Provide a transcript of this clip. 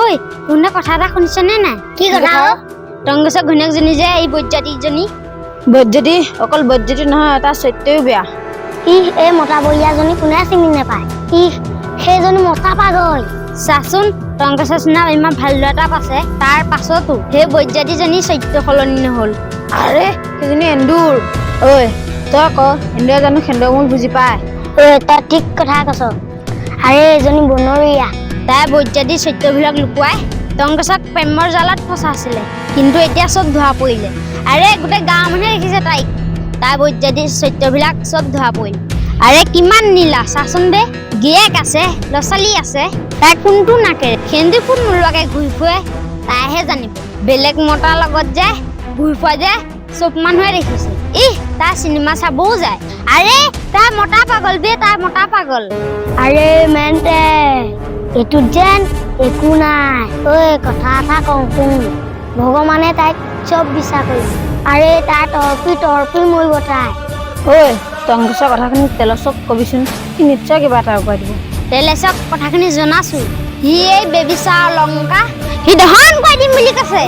ঐ, তোনে কথা এটা শুনিছনে নাই? কি কথা অ? টংকেশ্বৰ ঘৈণীয়েকজনী যে এই বৈদ্যাতিজনী। বৈদ্যুতি অকল বৈদ্যুতি নহয়, তাৰ চৰিত্ৰও বেয়া। ইহ, এই মতা বৰীয়াজনী কোনে চিনি নাপায়? ইহ, সেইজনী মতা পাগল। চাচোন, টংকেশ্বৰ চিনা ইমান ভাল ল'ৰা এটা পাইছে, তাৰ পাছতো সেই বৈদ্যাতিজনী চৰিত্ৰ সলনি নহ'ল। আৰে, সেইজনী এন্দুৰ। ঐ, তই ক, এন্দুৰে জানো সেন্দুৰ মূল বুজি পায়? ঐ, তই ঠিক কথা কৈছ। আৰে, এজনী বনৰীয়া। তাই বৈদ্যাতি চৰিত্ৰবিলাক লুকুৱাই টংকেশ্বৰক প্ৰেমৰ জালত ফচাইছিলে, কিন্তু এতিয়া চব ধৰা পৰিলে। আৰে, গোটেই গাঁৱৰ মানুহে দেখিছে তাইক। তাই বৈদ্যাতি চৰিত্ৰবিলাক চব ধৰা পৰিল। আৰে, কিমান নীলা চাচোন বে। গিয়েক আছে, ল'ৰা ছোৱালী আছে, তাই কোনটো নাকেৰে সেন্দুৰ ফুট নোলোৱাকে ঘূৰি ফুৰে তাইহে জানিব। বেলেগ মতাৰ লগত যে ঘূৰি ফুৰা যে চব মানুহে দেখিছে। ইহ, তাই চিনেমা চাবও যায়। আৰে, তাই মতা পাগল বে, তাই মতা পাগল। আৰে মেনটে, এইটোত যেন একো নাই। ঐ, কথা এটা কওঁ শুন, ভগৱানে তাইক চব বিচাৰ কৰিব। আৰে, তাই তৰপি তৰপি মৰিব তাই। ঐ, টংকেশ্বৰ কথাখিনি তেলচক কবিচোন, সি নিশ্চয় কিবা এটা উপায় দিব। তেলেচক কথাখিনি জনাছো, সি এই বেবিচা লংকা সি দহন কৰি দিম বুলি কৈছে।